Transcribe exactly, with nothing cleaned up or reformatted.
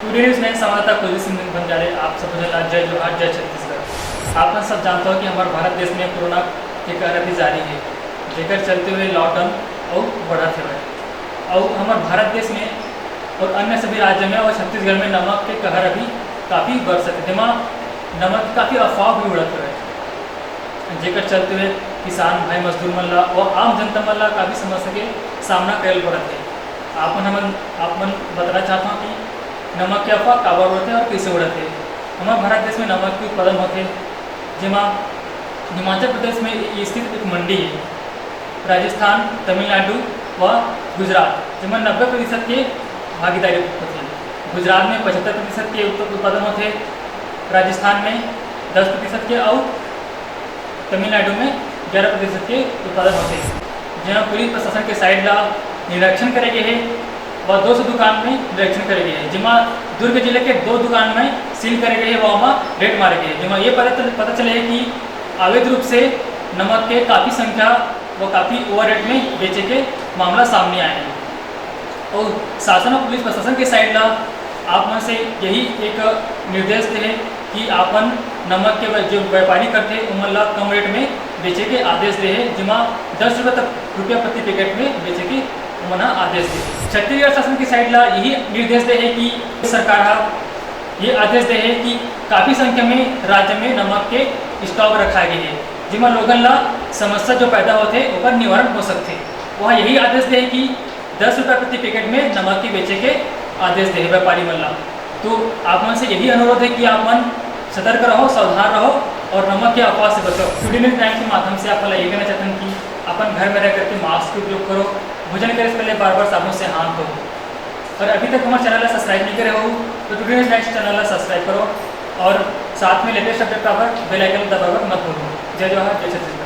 Today news में संवाददाता कुलदीप सिंह बंजारे आप सब झन ला जय जोहार, जय छत्तीसगढ़। आप मन सब जानत हो कि हमर भारत देश में कोरोना के कहर अभी जारी हे, जेकर चलते हुए लॉकडाउन अउ बढ़त हवय। अउ हमर भारत देश में और अन्य सभी राज्य में और छत्तीसगढ़ में नमक के कहर अभी काफ़ी बरसत हे, जेमा नमक के काफ़ी अफवाह भी उड़त हवय, जेकर चलते हुए किसान भाई मजदूर मन ला और आम जनता मन ला काफ़ी समस्या के सामना करे ल पड़त हे। आप मन हमन आप मन बताना चाहत हव कि नमक के अफवाह काबर उड़त हे और कइसे उड़त हे। हमर भारत देश में नमक के उत्पादन होथे, जेमा हिमाचल प्रदेश में स्थित एक मंडी हे, राजस्थान, तमिलनाडु व गुजरात, जेमा नब्बे प्रतिशत के भागीदारी होथे। गुजरात में पचहत्तर प्रतिशत के उत्प-, उत्पादन होथे, राजस्थान में दस प्रतिशत के अउ तमिलनाडु में ग्यारह प्रतिशत के उत्पादन होथे, जेमा पुलिस प्रशासन के साइड ला निरीक्षण करे गे हे व दो सौ दुकान में निरीक्षण करे गे हे, जेमा दुर्ग जिले के दो दुकान में सील करे गे हे व ओमा रेड मारे गे हे, जेमा ये पता चल-, पता चले हे कि अवैध रूप से नमक के काफ़ी संख्या व काफ़ी ओवर रेट में बेचे के मामला सामने आए हे। और शासन और पुलिस प्रशासन के साइड ला आप मन से यही एक निर्देश दे हे कि आपन नमक के व्या-, जो व्यापारी करथे, ओमन ला कम रेट में बेचे के आदेश दे हे, जेमा दस रुपये तक, रुपया प्रति पैकेट में बेचे के ओमन ह आदेश दे हे। छत्तीसगढ़ शासन के साइड ला यही निर्देश दे हे कि सरकार ह ये आदेश दे हे कि काफ़ी संख्या में राज्य में नमक के स्टॉक रखाए गे हे, जेमा लोगन ला समस्या जो पैदा होथे, ओकर निवारण हो सकथे। वह यही आदेश दे हे कि दस रुपया प्रति पैकेट में नमक के बेचे के आदेश दे हे व्यापारी मन ला। तो आप मन से यही अनुरोध हे कि आप मन सतर्क रहो, सावधान रहो और नमक के अफवाह से बचो। टुडे न्यूज नाइन के माध्यम से आप मन ला ये कहना चाहथन कि अपन घर में रह करके मास्क के उपयोग करो, भोजन करे से पहले बार-बार साबुन से हाथ धो। और अभी तक हमारे चैनल ला सब्सक्राइब नहीं करे हो तो टुडे न्यूज नाइन चैनल ला सब्सक्राइब करो और साथ में लेटेस्ट अपडेट पाबर बेल आइकन दबाबर मत भूलो। जय जोहार, जय छत्तीसगढ़।